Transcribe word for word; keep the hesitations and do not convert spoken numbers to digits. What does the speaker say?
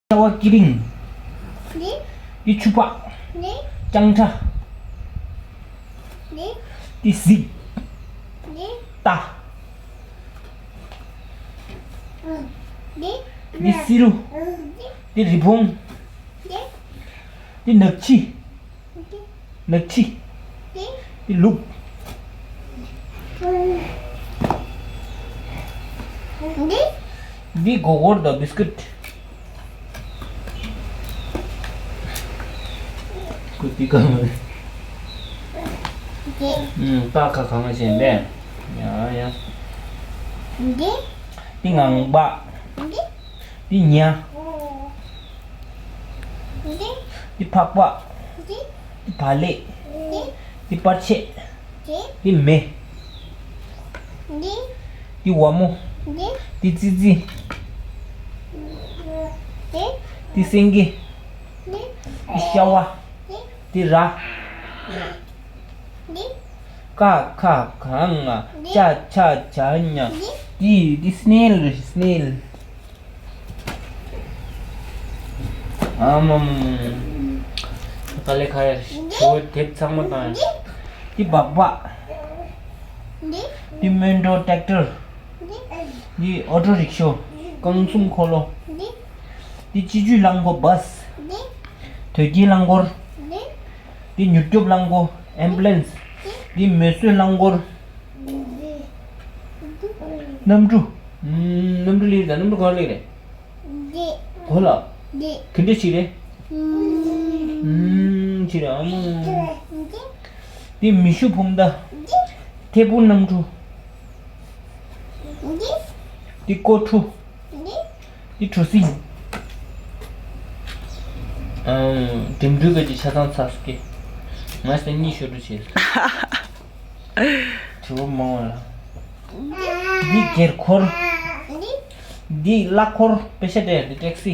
ཤ་བ་ཀི་རིང་། འདི། འདི་ཕྱུ་པ། འདི། ལྕང་ཁྲ། འདི། འདི་གཟིག་འདི། རྟ། འདི། འདི་བསེ་རུ། འདི། འདི་རི་བོང་། འདི། འདི་ནག་ཕྱི། འདི། ནག་ཕྱི། འདི། འདི་ལུག་འདི། འདི་སྒོར་སྒོར་དང་བིས་ཀུད། ཁུ་འདི་གང་། འདི། ཨུམ། ཀ་ཁ་གང་བྱས་པས། ཡ་ཡ། འདི། འདི་ངང་པ། འདི། འདི་ཉ། འདི། འདི་ཕག་པ། འདི། འདི་བག་ལེབ། འདི། འདི་པར་ཆས། འདི། འདི་མེ། འདི། འདི་ཝ་མོ། འདི། འདི་ཙི་ཙི། འདི། འདི་སེང་གེ། འདི། འདི་ཤ་བ། འདི། འདི་ར། འདི། ཀ་ཁ་ག་ང་། ཅ་ཆ་ཇ་ཉ། འདི། འདི་སི་ནེལ་རེད། སི་ནེལ། ཨ་མ་མ་མ། དཀའ་ལས་ཁག་ཡ། ཞོ་དེབ་ཚང་མ་བཏང་ཡ། འདི་སྦག་སྦག་འདི་སྨོན་གྲོགས་ཊེག་ཊར། འདི་ཨོ་ཊོ་རིག་ཤོ། རྐང་གསུམ་འཁོར་ལོ། འདི་སྤྱི་སྤྱོད་རླངས་འཁོར་བྷ་སི། དོས་སྐྱེལ་རླངས་འཁོར། འདི་མྱུར་སྐྱོབ་རླངས་འཁོར་ཨེམ་བུ་ལན་སི། འདི་མེ་གསོད་རླངས་འཁོར། གནམ་གྲུ། ཨུམ། གནམ་གྲུ་ལེགས་རེད། གནམ་གྲུ་ག་རེ་ལེགས་རེད། གོ་ལ། ག་འདྲ་ཞིག་རེད། ཨུམ། ཞིག་རེད། ཨ་མ། འདི་མེ་ཤུགས་འཕུར་མདའ། འདི་ཐད་འཕུར་གནམ་གྲུ། འདི་ཀོ་ཁྲུ། འདི་གྲུ་གཟིངས། ཨང་། འགྲིམ་འགྲུལ་སྐབས་ཀྱི་ཆ་ཚང་ཚགས་སུ་སྐྱེལ། ང་ཞེ་གཉིས་ཤོར་འགྲོ་བྱེད། དྲི་བ་མང་བ་ལ། འདི་སྒེར་འཁོར། འདི་གླ་འཁོར། པེ་ཤ་སྤྲད་འདི་ཊེག་སི།